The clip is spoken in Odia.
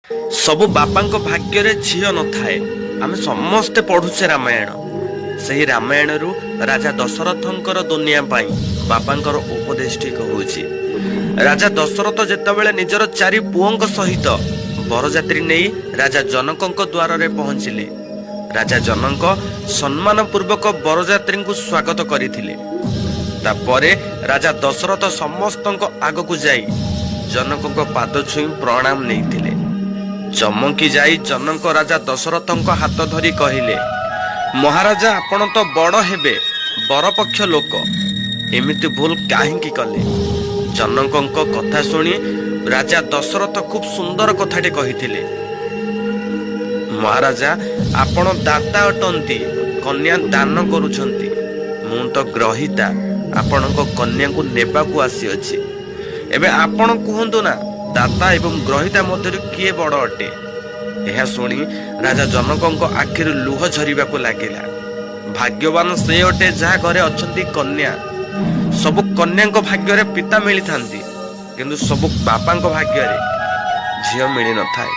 ସବୁ ବାପାଙ୍କ ଭାଗ୍ୟରେ ଝିଅ ନଥାଏ। ଆମେ ସମସ୍ତେ ପଢୁଛେ ରାମାୟଣ। ସେହି ରାମାୟଣରୁ ରାଜା ଦଶରଥଙ୍କର ଦୁନିଆ ପାଇଁ ବାପାଙ୍କର ଉପଦେଶଟି କହୁଛି। ରାଜା ଦଶରଥ ଯେତେବେଳେ ନିଜର 4 ପୁଅଙ୍କ ସହିତ ବରଯାତ୍ରୀ ନେଇ ରାଜା ଜନକଙ୍କ ଦ୍ୱାରରେ ପହଞ୍ଚିଲେ, ରାଜା ଜନକ ସମ୍ମାନ ପୂର୍ବକ ବରଯାତ୍ରୀଙ୍କୁ ସ୍ୱାଗତ କରିଥିଲେ। ତାପରେ ରାଜା ଦଶରଥ ସମସ୍ତଙ୍କ ଆଗକୁ ଯାଇ ଜନକଙ୍କ ପାଦ ଛୁଇଁ ପ୍ରଣାମ ନେଇଥିଲେ। ଚମକି ଯାଇ ଜନକ ରାଜା ଦଶରଥଙ୍କ ହାତ ଧରି କହିଲେ, ମହାରାଜା, ଆପଣ ତ ବଡ଼ ହେବେ, ବରପକ୍ଷ ଲୋକ, ଏମିତି ଭୁଲ କାହିଁକି କଲେ? ଜନକଙ୍କ କଥା ଶୁଣି ରାଜା ଦଶରଥ ଖୁବ୍ ସୁନ୍ଦର କଥାଟି କହିଥିଲେ, ମହାରାଜା, ଆପଣ ଦାତା ଅଟନ୍ତି, କନ୍ୟା ଦାନ କରୁଛନ୍ତି, ମୁଁ ତ ଗ୍ରହୀତା, ଆପଣଙ୍କ କନ୍ୟାଙ୍କୁ ନେବାକୁ ଆସିଅଛି। ଏବେ ଆପଣ କୁହନ୍ତୁ ନା, ଦାତା ଏବଂ ଗ୍ରହୀତା ମଧ୍ୟରୁ କିଏ ବଡ଼ ଅଟେ? ଏହା ଶୁଣି ରାଜା ଜନକଙ୍କ ଆଖିରୁ ଲୁହ ଝରିବାକୁ ଲାଗିଲା। ଭାଗ୍ୟବାନ ସେ ଅଟେ ଯାହା ଘରେ ଅଛନ୍ତି କନ୍ୟା। ସବୁ କନ୍ୟାଙ୍କ ଭାଗ୍ୟରେ ପିତା ମିଳିଥାନ୍ତି, କିନ୍ତୁ ସବୁ ବାପାଙ୍କ ଭାଗ୍ୟରେ ଝିଅ ମିଳିନଥାଏ।